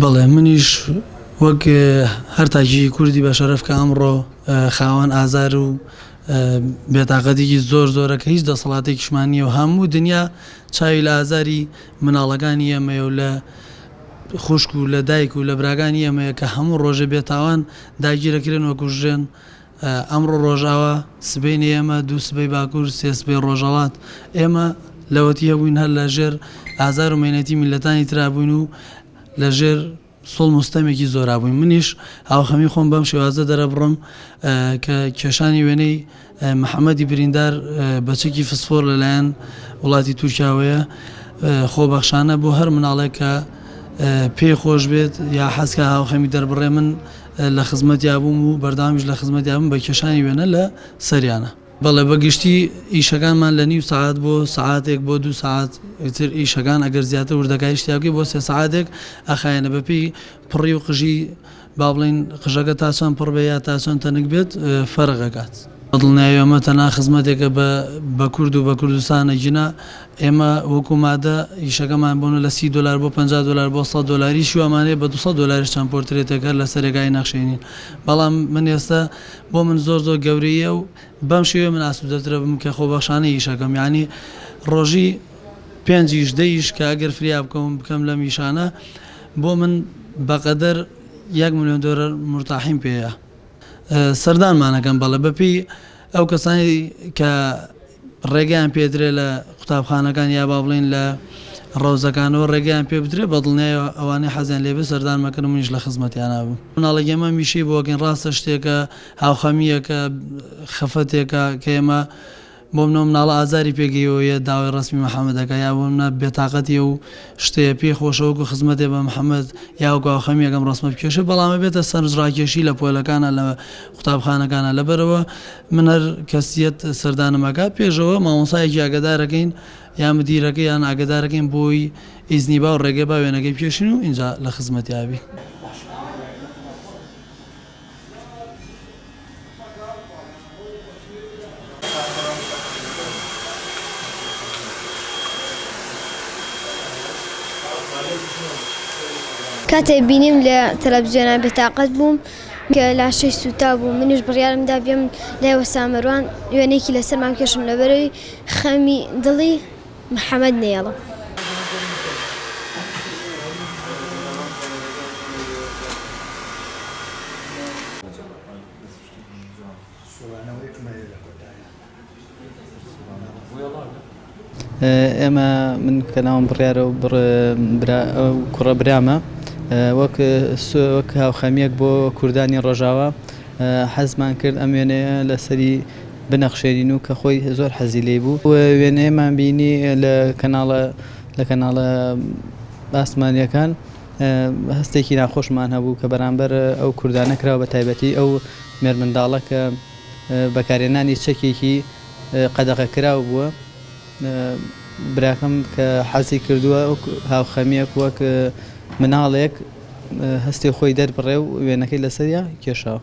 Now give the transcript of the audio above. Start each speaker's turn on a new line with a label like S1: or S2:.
S1: بەڵێ منیش وەک هەر تاکێکی کوردی بە شەرەف کە ئەمڕۆ خاوەن ئازار و بێتاقەتێکی زۆر زۆرە کە هیچ دەسەڵاتێکیشمان نییە و هەموو دنیا چاوی لە ئازاری مناڵەکانی ئێمەیە و لە خوشک و لە دایک و لە براکانی ئێمەیە کە هەموو ڕۆژێ بێتاوان داگیرەکرێن و کوژرێن. ئەمڕۆ ڕۆژئاوا، سبەینێ ئێمە، دووسبەی باکوور، سێسبەی ڕۆژهەڵات. ئێمە لەوەتی هەبووین هەر لە ژێر ئازار و مەینەتی میللەتانی ترا بووین و لە ژێر زوڵم و ستەمێکی زۆرا بووین. منیش هاوخەمی خۆم بەم شێوازە دەرەبڕم کە کێشانی وێنەی محەمەدی بریندار بە چەکی فسفۆر لەلایەن وڵاتی تورکیاوەیە خۆبەخشانە بۆ هەر مناڵێک کە پێی خۆش بێت یا حەزکا هاوخەمی دەربڕێ من لە خزمەتیا بووم و بەردەوامیش لە خزمەتیا بووم بە کێشانی وێنە لە سەریانە. بەڵێ بە گشتی ئیشەکانمان لە نیو سەعات بۆ سەعاتێک بۆ دوو سەعات ئیتر ئیشەکان ئەگەر زیاتر وردەکاریش تیا بکەی بۆ سێ سەعاتێک ئەخایەنە بە پێی پڕی و قژی با بڵێین قژەکە تا چەند پڕ بێ یا تا چەند تەنک بێت فەرق ئەکات. بە دڵنیایی ئەمە تەنها خزمەتێکە بە بە کورد و بە کوردستان ئەگینا ئێمە وەکو مادە ئیشەکەمان بۆنە لە 30 دۆلار بۆ 50 دۆلار بۆ 100 دۆلار ئیشی وامان هەیە بە 200 دۆلاریش چەند پۆرترێتێک هەر لە سەرێکای نەخشێنین بەڵام من ئێستا بۆ من زۆر زۆر گەورەیە و بەم شێوەیە من ئاسوودەترە بم کە خۆبەخشانە ئیشەکەم یانی ڕۆژی پێنج ئیش دە ئیش کە ئەگەر فریا بکەوم بکەم لەم ئیشانە بۆ من بەقەدەر یەک ملیۆن دۆلار مورتاحیم پێیە. سەردانمان ئەکەن بەڵێ بەپێی ئەو کەسانی کە ڕێگەیان پێدرێ لە قوتابخانەکان یا با بڵین لە ڕەوزەکانەوە ڕێگەیان پێ بدرێ بە دڵنیای ئەوانەی حەزیان لێ بێ سەردان مەکەن و منیش لە خزمەتیانا بم. مناڵێک ئێمە میشەی بۆ ئەکەین ڕاستە شتێکە هاوخەمییەکە خەفەتێکە کە ئێمە بۆ منە مناڵە ئازاری پێ گەیوە یە داوای ڕەسمی محمد ئەکا یا بۆ منە بێتاقەتیە و شتەیە پێی خۆشە وەکو خزمەتێ بە محمد یا وەکو هاوخەمیەک ئەم ڕەسمە بکێشێ بەڵام ئەبێتە سەرنجڕاکێشی لە پۆلەکانا لە قوتابخانەکانا لەبەرئەوە من هەر کەسیەت سەردانم ئەکا پێشەوە مامۆسایەکی ئاگەدارەکەین یا مدیرەکەی یان ئاگەدارەکەین بۆی ئیزنی با و ڕێگەی با وێنەکەی بکێشین و ئینجا لە خزمەتیا بین.
S2: کاتێ بینیم لە تەلەفزیۆنا بێتاقەت بووم کە لاشەی سووتا بوو منیش بڕیارم دا بێم لای وەستا مەروان وێنەیەکی لەسەرمان بکێشم لەبەرەوەی خەمی دڵی محەمەد نەیەڵم.
S3: ئێمە من کە ناوم بڕیارە و کوڕە برامە وەک وەک هاوخەمیەک بۆ کوردانی ڕۆژاوا حەزمان کرد ئەم وێنەیە لەسەری بنەخشێنین و کە خۆی زۆر حەزی لێی بوو وێنەیەمان بینی لە کەناڵە لە کەناڵە ئاسمانیەکان هەستێکی ناخۆشمان هەبوو کە بەرامبەر ئەو کوردانە کراوە بە تایبەتی ئەو مێرمنداڵە کە بەکارهێنانی چەکێکی قەدەغەکراو بووە براکەم کە حەزی کردووە هاوخەمیەک وەک مناڵێک هەستی خۆی دەربڕێ و وێنەکەی لەسەریا کێشاوە.